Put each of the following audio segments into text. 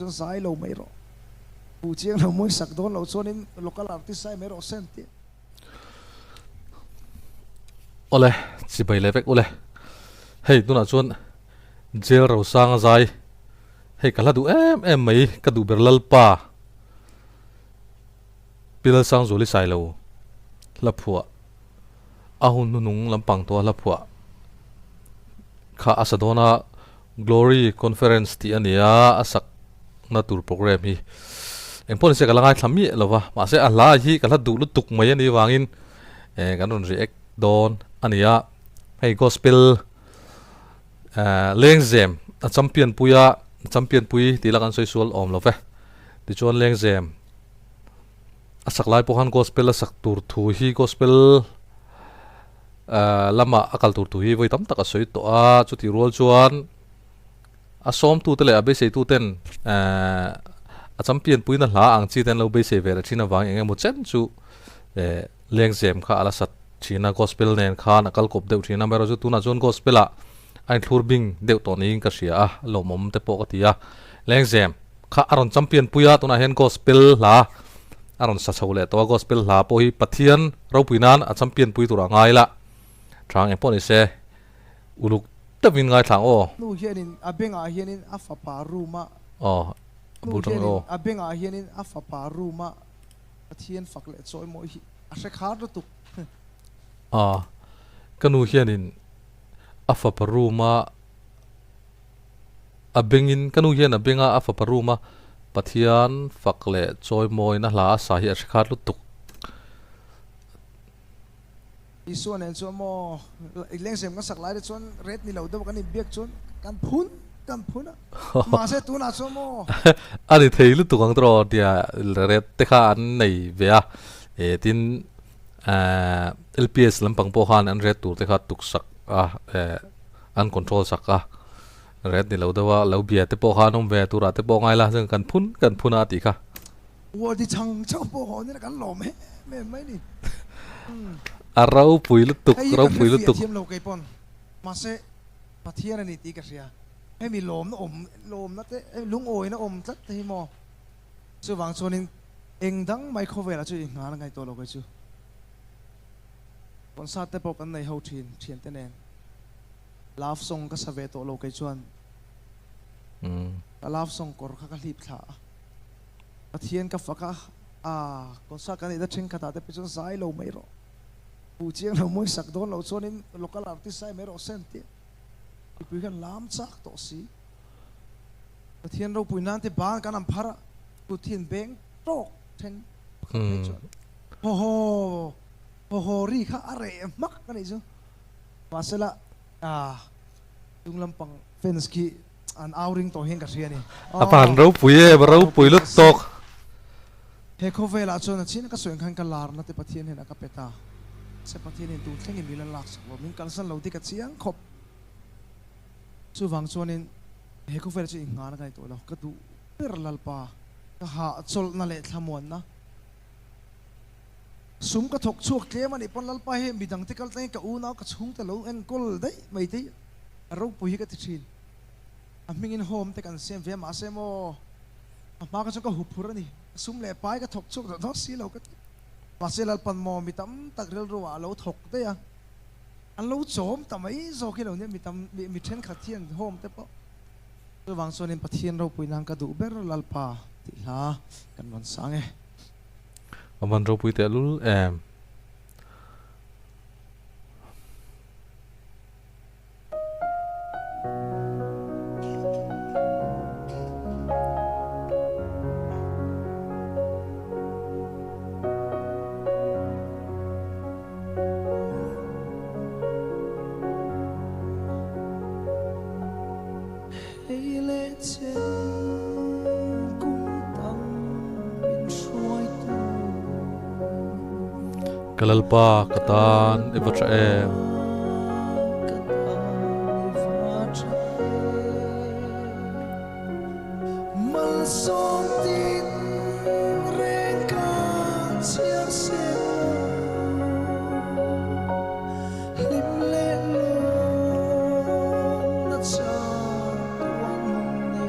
Chuan zai lo mai rawh. Buh chiang lo mawi sak dawn lo chuanin local artist zai mai rawh se an ti. Awle, chibai leh vek ule. Hei tunah chuan Jail Rosanga zai hei ka hla duh em em mai ka duh ber Lalpa Pi Lalsangzuali Sailo hla phuah a hun hnuhnung lampang tawha hla phuah kha a sa dawn a. Glory Conference tih a ni a, a sakna tur program hi eng pawh ni se ka la ngaithla miah lo va, mahse a hla hi ka hla duh lutuk mai a nih vangin eh kan rawn react dawn a ni a, hei gospel eh lengzem a champion pui a, champion pui tih la kan sawi sual awm lo ve, tichuan lengzem a sak lai pawh khan gospel a sak tur thu hi gospel Lamah a kal tur thu hi vawi tam tak a sawi tawh a, chutih rual chuan a sawmtute leh a beiseituten a champion puina hla ang chi te an lo beisei ve leh thin avang eng emaw chen chu lengzem kha a la sat thin a, gospel nen khan a kal kawp deuh thin a, amaherawhchu tunah chuan gospel ah a inthlur bing deuh tawh niin ka hria a, lawmawm te pawh ka ti a, lengzem kha a rawn champion pui a, tunah hian gospel hla a rawn sa chho leh tawh a, gospel hla pawh hi Pathian ropui nan a champion pui tur a ngai la, thang eng pawh ni se uluk deuhin ngaithla ang aw. Nu hianin a bengah hianin a fapa room a. Aw, a Nu bul tang hianin aw. a bengah hianin a fapa room a Pathian fak leh chawi mawi hi a hre khar lutuk. Aw, ka nu hianin a fapa room a. A bengin, ka nu hian a benga a fapa room a Pathian fak leh chawimawina hla a sa hi a hre khat lutuk. Isua nen chuan maw lengzem kan sak lai te chuan ret ni lo deuh kan inbiak chuan kan phun kan phun a, mahse tunah chuan maw. A ni thei lutuk ang tawh tia ret te kha an nei ve a, e tin LPS lampang pawh khan an ret tur te kha tuksak a e. An control sak a, ret ni lo deuh a, lo bia te pawh kha an awm ve turah te pawh ngai la, chuan kan phun kan phun a tih kha. Ward i chhang chauh pawh haw nila kan lawm em em mai ni. A ropui lutuk, Hei hi ka ropui hre fiah lutuk. thiam lo kei pawn, mahse Pathian a ni tih ka hria. Hemi lawmna awm, lawmna te, lungawina awm tlat te hi maw? Chuvang chuanin eng dang mai khawvelah chu i nghal ngai tawh lo kei chu. Concert te pawh kan nei ho thin, thiante nen. Love song ka sa ve tawh lo kei chuan. Ka love song kawr kha ka hlip thla a. Pathian ka fak a, ah concert kan neih na thenkhatah te pawh chuan zai lo mai rawh. Buh chiang lo mawi sak dawn lo chuanin local artist zai mai rawh se an ti a. Mipui khan lam chak tawh si. Pathian ropui nan te ban kan an phar a, kut hi an beng tawk then pakhat phei chuan haw haw haw haw ri kha a reh hmak a nih chu. Mahsela chung lampang fans khi an au ring tawh hian ka hria a ni. A van ropui em, a ropui lut tawk. He khawvelah chuan a chin ka sawi ang khan ka larna te Pathian hian a ka pe ta. Mahse Pathian hian tun thlengin min la laksak lo, min kalsan lo dik a chiang khawp. Chuvang chuanin he khawvelah chuan inghahna ka nei tawh lo, ka duh ber Lalpa, ka hahchawlhna leh thlamuanna. Sum ka thawk chhuak tlem a nih pawn Lalpa hi midang te kal tlangin ka unau ka chhungte lo enkawl daih mai te hi a ropui hi ka ti thin. A hmingin home te kan siam ve a mahse maw a hma kha chuan ka huphur a ni. Sum leh pai ka thawk chhuak deuh dawn si lo ka ti. Mahse Lalpan maw mi tam tak rilru ah a lo thawk daih a, an lo chawm ta mai zawk hi lo nia mi tam mi thenkhat hian home te pawh. Chuvang chuanin Pathian ropui nan ka duh ber Lalpa tih hla kan rawn sang e. A van ropui teh lul em. Hei leh chen kum tam min hruaitu. Ka Lalpa ka tan i va tha em. Ka tan i va tha em. Malsawm tin reng ka chhiar sek lo. Hlim leh lawm na chang tuan ni.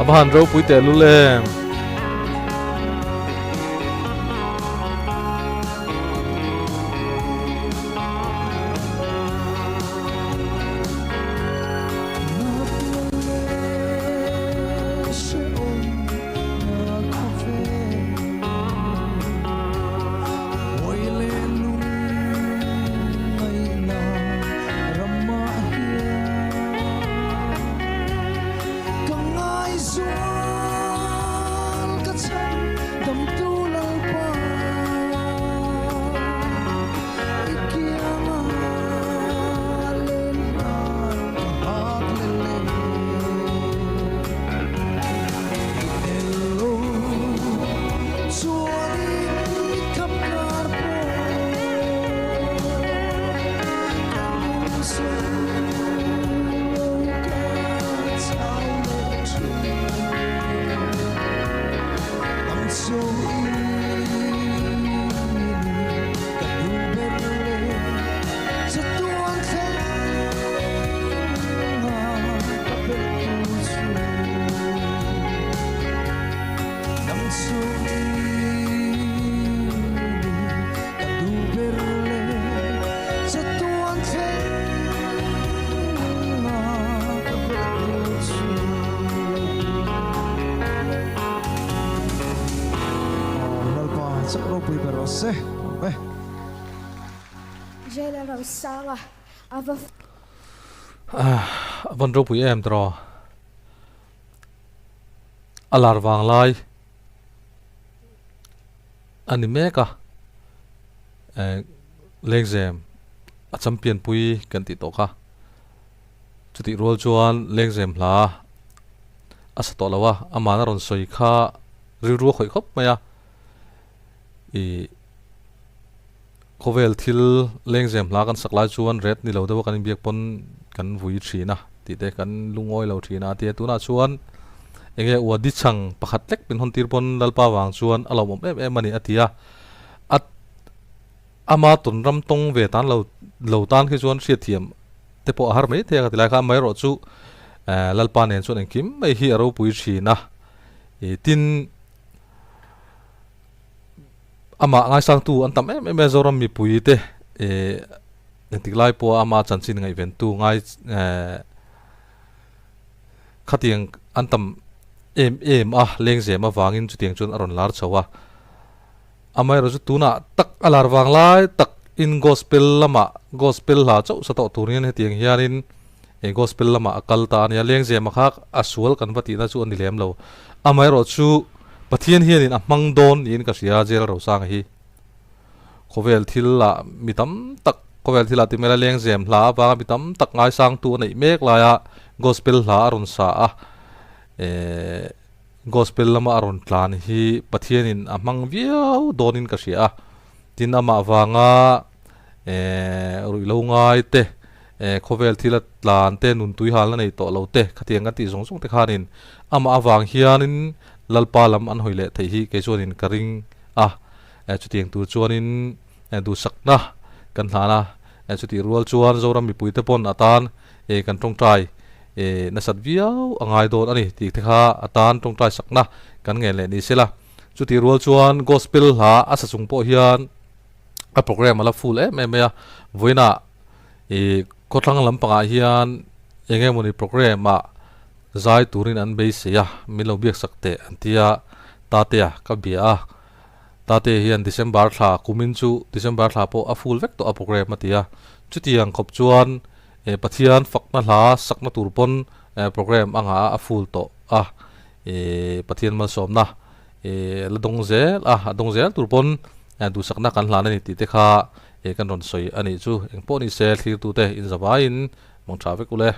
A va han ropui tehlul em. A van ropui em tawh a lar vang lai a ni mek a eh lengzem a champion pui kan tih tawh kha chutih rual chuan lengzem hla a sa tawh lo a amahna rawn sawi kha rilru a khawih khawp mai a ih khawvel thil lengzem hla kan sak lai chuan ret ni lo deuh a kan inbiak pawn kan vui thin a tih te kan lungawi lo thin a tia tunah chuan enge ua di chhang pakhat lek min hawn tir pawn lalpa vang chuan a lawmawm em em a ni a ti a a ama tawn ram tawng ve tan lo lo tan khi chuan hriatthiam te pawh a har mai thei a ka ti lai kha amaherawh chu lalpa nen chuan engkim mai hi a ropui thin a ih tin Amah ngaisangtu an tam em em e, Zoram mipui te eh engtik lai pawha ama chanchin ngaihventu ngai eh khatiang an tam em em a, lengzem avangin chutiang chuan a rawn lar chho a. Amaherawhchu tunah tak a lar vang lai tak in gospel lamah gospel hla chauh sa tawh turin hetiang hianin eh gospel lamah a kal ta a nia, lengzem a kha a sual kan va tihna chu a ni lem lo. Amaherawhchu Pathian hianin a hmang dawn niin ka hria Jail Rosanga hi. Khawvel thil ah mi tam tak khawvel thil ah ti mela lengzem hla avanga mi tam tak ngaisangtu a neih mek laia gospel hla a rawn sa a eh gospel lama a rawn tlan hi Pathianin a hmang viau dawnin ka hria a. Tin amah vanga eh ruihlo ngai te eh khawvel thil a tlan te nun tui halna nei tawh lo te khatiang kan tih zawng zawng te khanin amah avang hianin Lalpa lam an hawi leh theih hi kei chuanin ka ring a eh chutiang tur chuanin eh duhsakna kan hlan a eh chutih rual chuan Zoram mipui te pawn atan eh kan tawngtai eh nasat viau a ngai dawn a ni tih te kha atan tawngtai sakna kan ngen leh ni sela chutih rual chuan gospel hla a sa chung pawh hian a program a la full em em mai a vawiinah ih khawthlang lampangah hian eng emawni program ah zai turin an beisei a min lo biak sak teh an ti a Tatea ka bia a Tate hian December thla kumin chu December thla pawh a full vek tawh a program a ti a chutiang khawp chuan eh Pathian fakna hla sakna tur pawn eh program a ngah a a full tawh a ih Pathian malsawmna ih la dawng zel a a dawng zel tur pawn duhsakna kan hlan a ni tih te kha ih kan rawn sawi a nih chu engpawh ni se thlir tute inzavaiin mawng tha vek ule.